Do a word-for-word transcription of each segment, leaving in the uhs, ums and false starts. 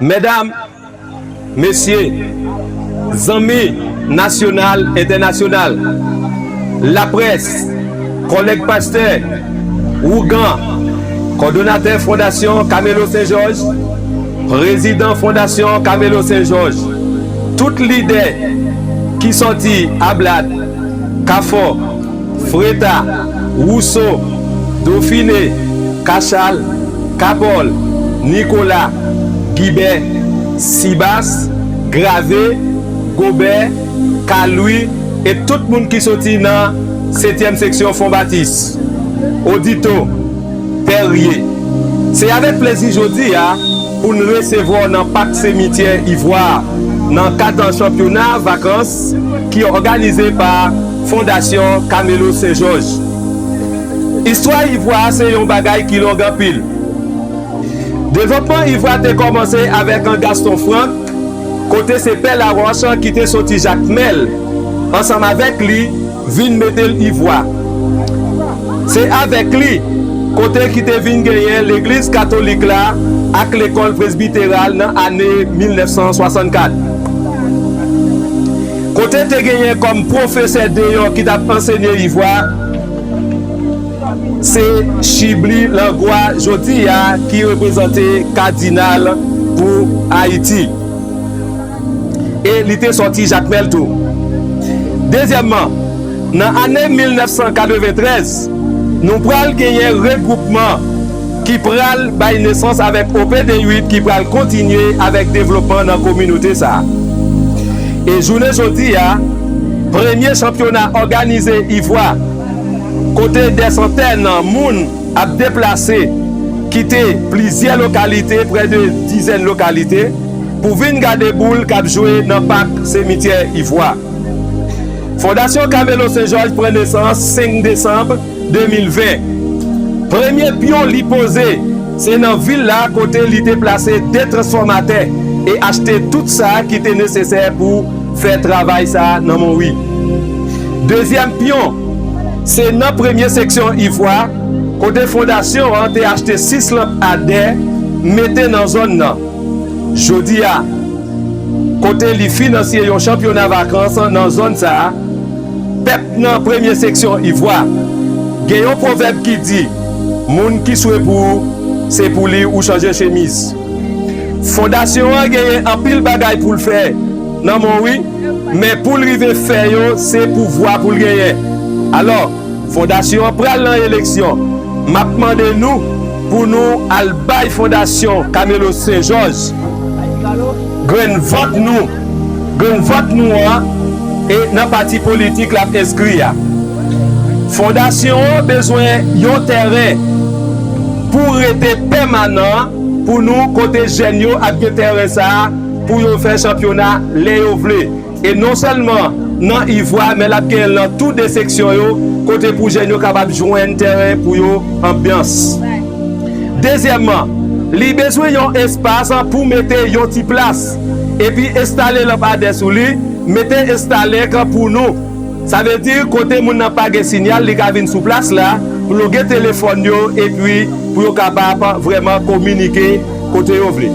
Medam, mesye, zanmi nasyonal, entènasyonal, laprès, kòlèg pastè, ougan, kòdonatè Fondasyon Camelo Saint Georges, prezidan Fondasyon Camelo Saint Georges, tout lidè ki sòti Ablad, Kafò, Freta, Wouso, Dofine, Kachal, Kapòl, Nikola, Gibè, Sibas, Grave, Gobè, Kalwi, e tout moun ki soti nan setyèm seksyon Fon Batis, Odito, Pèrye. Se avèk plezi jodi a pou n resevwa w nan Pak Semityè Ivwa a, nan kad chanpyona vakans ki òganize pa Fondasyon Camelo Saint Georges. Istwa Ivwa a se yon bagay ki long anpil. Devlopman Ivwa te kòmanse avèk an Gaston Franck, kote se Pè Laroche ki te soti Jakmèl, ansanm avèk li, vin mete l Ivwa. Se avèk li, kote ki te vin genyen legliz katolik la ak lekòl presbiteral nan ane mil nèf san swasannkat. Kote te genyen kòm pwofesè deyò ki t ap ansenye Ivwa, se Chibly Langlois jodi a ki reprezante kadinal pou Ayiti. E li te sòti Jakmèl tou. Dezyèmman, nan ane mil nèf san katreventrèz, nou pral genyen regwoupman ki pral bay nesans avèk O P D uit ki pral kontinye avèk devlopman nan kominote sa a. E jounen jodi a, premye chanpyona òganize Ivwa, kote dè santèn moun ap deplase, kite plizyè lokalite, prè de dizèn lokalite, pou vin gade boul k ap jwe nan pak semityè Ivwa. Fondasyon Camelo Saint Georges pran nesans senk desanm de mil ven. Premye pyon li poze, se nan vil la kote li te plase de transfòmatè e achte tout sa ki te nesesè pou fè travay sa nan Monwi. Dezyèm pyon, se nan premye seksyon Ivwa, kote fondasyon an te achte sis lanp adè mete nan zòn nan. Jodi a, kote li finansye yon chanpyona vakans nan zòn sa a, pèp nan premye seksyon Ivwa. Gen yon pwovèb ki di, moun ki swe pou ou, se pou li ou chanje chemiz. Fondasyon an genyen anpil bagay pou l fè nan Monwi, men pou l rive fè yo, se pouvwa pou l genyen. Alò, fondasyon an pral nan eleksyon. M ap mande nou pou nou al bay Fondasyon Camelo Saint Georges grenn vòt nou, grenn vòt nou an, e nan pati politik l ap enskri a. Fondasyon an bezwen yon tèren pou rete pèmanan pou nou, kote jèn yo ap gen tèren sa a pou yo fè chanpyona lè yo vle. E non sèlman nan Ivwa, men l ap genyen l nan tou de seksyon yo, kote pou jèn yo kapab jwenn tèren pou yo anbyans. Dezyèmman, li bezwen yon espas pou mete yon ti plas, epi enstale lanpadè sou li, mete estalèk pou nou. Sa vle di, kote moun nan pa gen sinyal, li ka vin sou plas la, ploge telefòn yo, epi pou yo kapab vrèman kominike kote yo vle.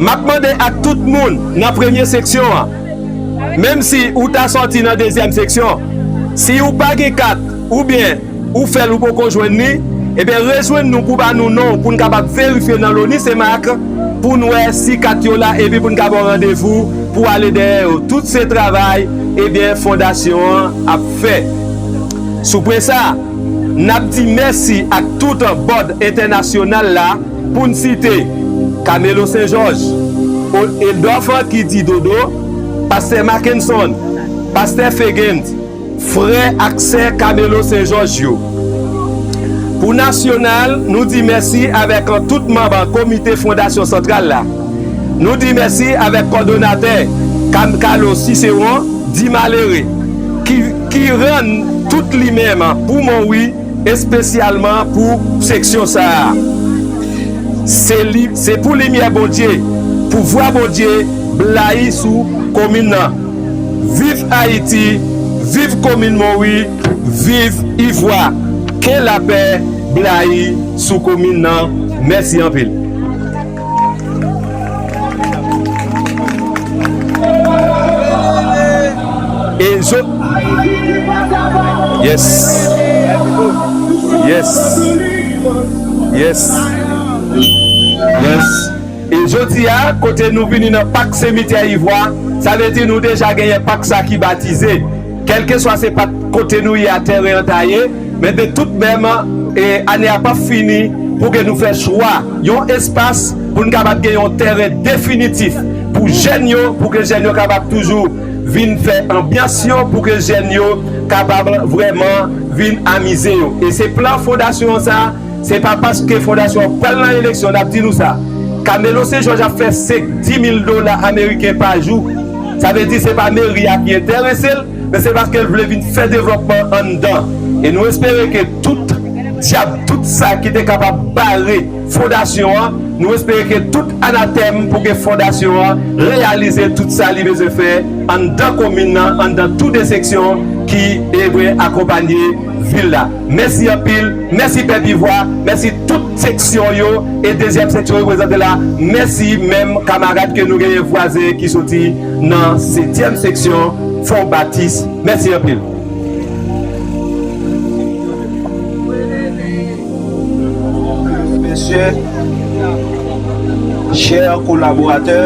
M ap mande ak tout moun nan premye seksyon an, menm si ou ta sòti nan dezyèm seksyon, si ou pa gen kat oubyen ou fè l ou poko jwenn li, ebyen rejwenn nou pou ba nou non pou n kapab verifye nan loni se mak pou n wè si kat yo la epi pou n ka ba w randevou pou ale dèyè yo. Tout se travay, ebyen, fondasyon an ap fè. Sou pwen sa, n ap di mèsi ak tout bòd entènasyonal la pou n site Camelo Saint Georges, Eldorf ki di Dodo, pastè Mackenson, pastè Fegent, frè ak sè Camelo Saint Georges yo. Pou nasyonal, nou di mèsi avèk tout manm komite fondasyon santral la. Nou di mèsi avèk kòdonatè Cam Carlos Cicéron, di malere, ki, ki rann tout li menm pou Monwi, espesyalman pou seksyon sa a. Se li, se pou limyè Bondye, pouvwa Bondye blayi sou komin nan. Viv Ayiti, viv komin Monwi, viv Ivwa. Ke lapè blayi sou komin nan. Mèsi anpil. Zo- Yes. Yes. Yes. Yes. E jodi a, kote nou vini nan pak simityè Ivwa, sa vle di nou deja genyen pak sa ki batize. Kèlkeswa se pak kote nou ye a tèren an ta ye, men de tout menm, e ane a p ap fini pou ke nou fè chwa yon espas pou n kapab gen yon tèren definitif pou jèn yo, pou ke jèn yo kapab toujou vin fè anbyans yo, pou ke jèn yo kapab vrèman vin amize yo. E se plan fondasyon an sa, se pa paske fondasyon an pral nan eleksyon n ap di nou sa. Camelo Saint Georges ap fè senk, dis mil dola ameriken pa jou. Sa vle di se pa meri a ki enterese l, men se paske l vle vin fè devlòpman anndan. E nou espere ke tout dyab, tout sa ki te kapab bare fondasyon an, nou espere ke tout anatèm pou ke fondasyon an reyalize tout sa li bezwen fè anndan komin nan, anndan tou de seksyon ki, e, dwe akonpanye vil la. Mèsi anpil, mèsi pèp Ivwa, mèsi tout seksyon yo, e dezyèm seksyon reprezante la. Mèsi menm kamarad ke nou genyen vwazen ki soti nan setyèm seksyon Fon Batis. Mèsi anpil. Mesye, chè kolaboratè,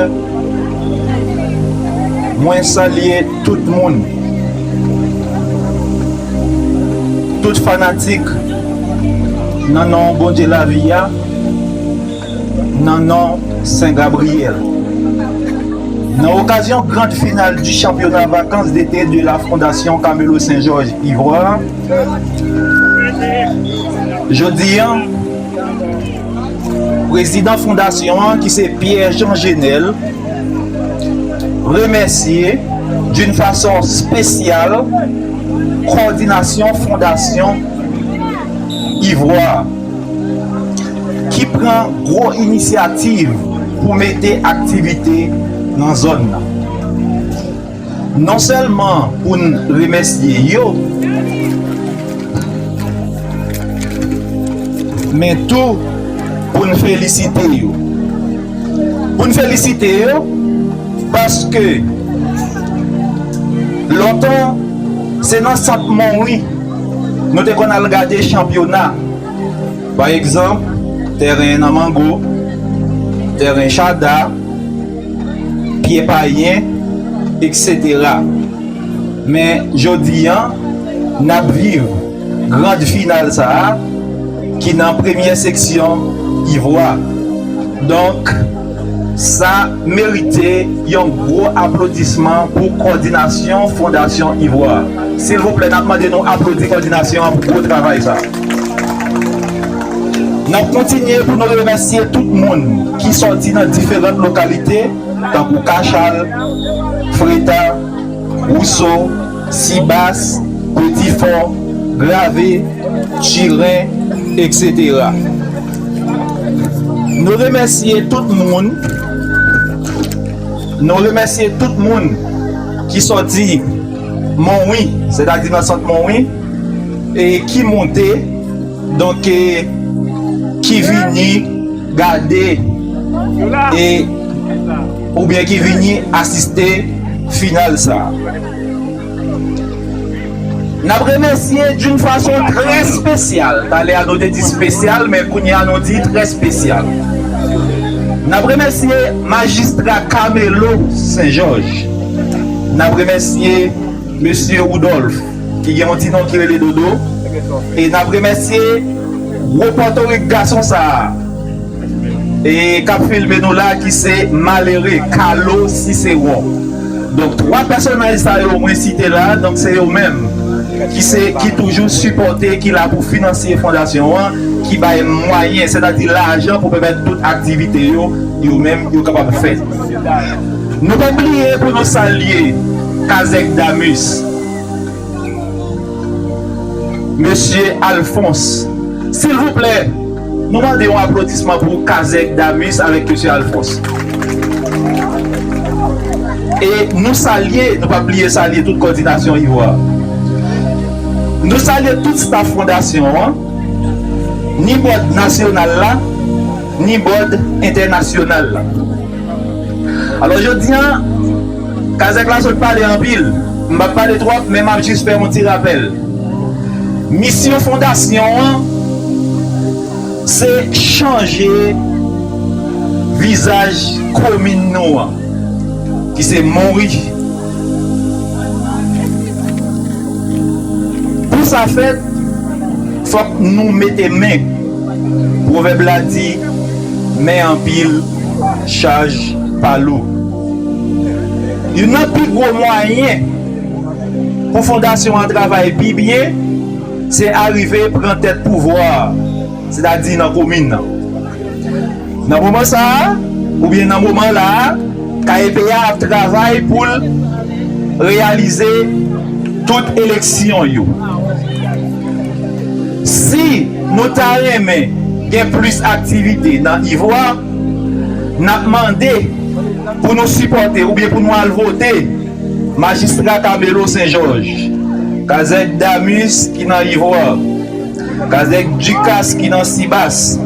mwen salye tout moun, tout fanatik nan non Bondye lavi a, nan non Sen Gabriyèl. Nan okazyon grand final du championnat vacances d'été de la Fondation Camelo Saint Georges Ivoire, jodi a, prezidan fondasyon an, ki se Pierre Jean Genel, remèsye d'une façon spéciale kòdinasyon fondasyon Ivoire, ki pran gwo inisyativ pou mete aktivite nan zòn nan. Non sèlman pou n remèsye yo, men tou pou n felisite yo. Pou n felisite yo, paske lontan, se nan Sant Monwi nou te konn al gade chanpyona. Pa egzanp, tèren Nan Mango, tèren Chada, Pye Payen, etsetera. Men jodi a, n ap viv grand final sa a, ki nan premyè seksyon Ivwa. Donk, sa merite yon gwo aplodisman pou kòdinasyon Fondasyon Ivwa. Silvouplè, n ap mande nou aplodi kòdinasyon an pou gwo travay sa. N ap kontinye pou nou remèsye tout moun ki sòti nan diferan lokalite, tankou Kachal, Freta, Wouso, Sibas, Peti Fò, Grave, Tiren, etsetera. Nou remèsye tout moun, nou remèsye tout moun ki sòti Monwi, sètadi nan Sant Monwi, e ki monte, donk, e ki vini gade, e oubyen ki vini asiste final sa a. N ap remèsye d'une façon très spéciale. Talè a nou te di espesyal, men kounye a nou di trè espesyal. N ap remèsye majistra Camelo Saint Georges. N ap remèsye mesye Woudòlf, ki gen yon ti non ki rele Dodo. E n ap remèsye gwo pòtorik gason sa a, e k ap filme nou la, ki se malere Kalo Sisewon. Donk, twa pèsonaj sa yo mwen site la, donk, se yo menm ki se, ki toujou sipòte, ki la pou finanse fondasyon an, ki bay mwayen, sètadi lajan pou pèmèt tout aktivite yo, yo menm, yo kapab fèt. Nou p ap bliye pou nou salye Kazèk Damus. Mesye Alphonse. Silvouplè, nou mande yon aplodisman pou Kazèk Damus avèk Mesye Alphonse. E nou salye, nou p ap bliye salye tout kòdinasyon Ivwa. Nou salye tout staf fondasyon an, ni bòd nasyonal la, ni bòd entènasyonal la. Alò, jodi a, Kazèk la sot pale anpil. M p ap pale twòp, men m ap jis fè yon ti rapèl. Misyon fondasyon an, se chanje vizaj komin nou an, ki se Monri. Pou sa fèt, fòk nou mete men. Pwovèb la di, men anpil, chaj pa lou. Youn nan pi gwo mwayen pou fondasyon an travay pi byen, se arive pran tèt pouvwa a, sètadi nan komin nan. Nan moman sa a, oubyen nan moman la a, K E P A ap travay pou l reyalize tout eleksyon yo. Si nou ta renmen gen plis aktivite nan Ivwa, n ap mande pou nou sipòte oubyen pou nou al vote Majistra Carmelo Saint-Georges, Kazèk Damus ki nan Ivwa, Kazèk Ducasse ki nan Sibas,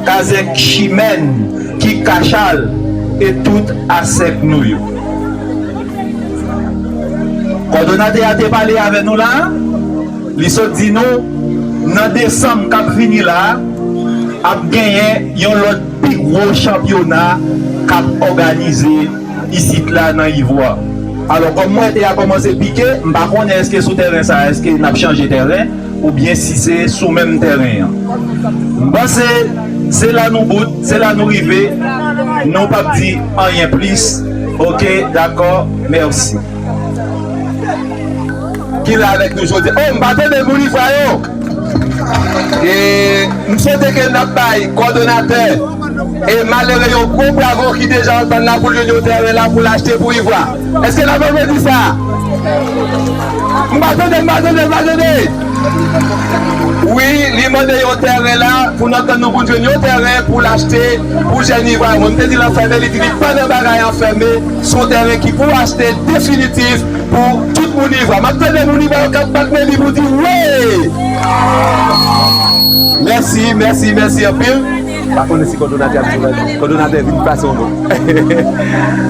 Kazèk Chimène ki Kachal, e tout asèk nou yo. Kòdonatè a te pale avè nou la, li sot di nou, nan desanm k ap vini la, ap genyen yon lòt pi gwo chanpyona k ap òganize isit la nan Ivwa. Alò, kòm mwen te a kòmanse pike, m pa konnen èske sou tèren sa, èske n ap chanje tèren, oubyen si se sou menm tèren an. M panse se la nou bout, se la nou rive, nou p ap di anyen plis. Oke, dakò, mèsi. Ki la avèk nou jodi. Oh, m pa tande moun Ivwa yo. E m swete ke n ap bay kòdonatè e malere yon gwo bravo ki deja antann la pou l jwenn yon tèren la pou l achte pou Ivwa. Èske n ap aplodi sa? M pa tande, m pa tande, m pa tande. Wi, li mande yon tèren la pou n antann nou pou n jwenn yon tèren pou l achte pou jèn Ivwa. Mwen, m te di l anfème, li di li pa nan bagay anfème. Se yon tèren ki pou achte definitif pou tout moun Ivwa. M ap tande moun Ivwa yo k ap bat men li pou di wi! Mèsi, mèsi, mèsi anpil. Pa konnen si kòdonatè ap di, kòdonatè vin pase yon non.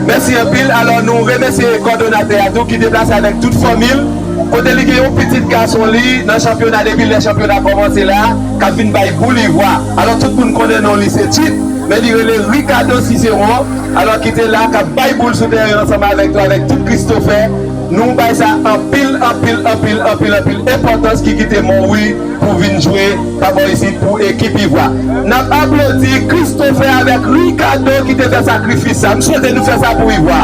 Mèsi anpil. Alò, nou remèsye kòdonatè a tou ki deplase avèk tout fanmi l. Kote li gen yon pitit gason li nan chanpyona depi lè chanpyona kòmanse la, k ap vin bay boul Ivwa. Alò, tout moun konnen non li se Tchit, men li rele Ricardo Cicéron. Alò, ki te la, k ap bay boul sou tèren ansanm avèk nou, avèk tout Christopher. Nou bay sa anpil, anpil, anpil, anpil, anpil enpòtans ki kite Monwi pou vin jwe pa bò isit pou ekip Ivwa. N ap aplodi Christopher avèk Ricardo ki te fè sakrifis sa. M swete nou fè sa pou Ivwa.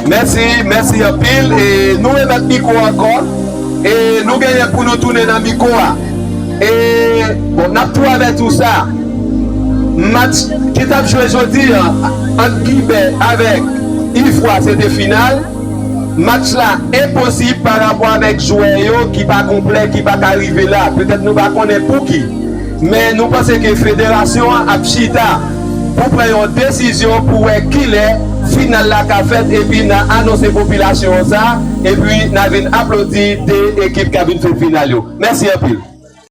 Mèsi, mèsi anpil. E nou remèt mikwo ankò. E nou genyen pou nou tounen nan mikwo a. E, bon, n ap tou avèti w sa. Match ki t ap jwe jodi a ant Gibè avèk Ivwa, se te final. Match la enposib pa rapò avèk jwè yo ki pa konplè, ki pa ka rive la. Petèt nou pa konnen pouki. Men nou panse ke federasyon an ap chita pou pran yon desizyon pou wè kilè final la ka fèt, epi n a anonse popilasyon an sa, epi n a vin aplodi de ekip k ap vin fè final yo. Mèsi anpil.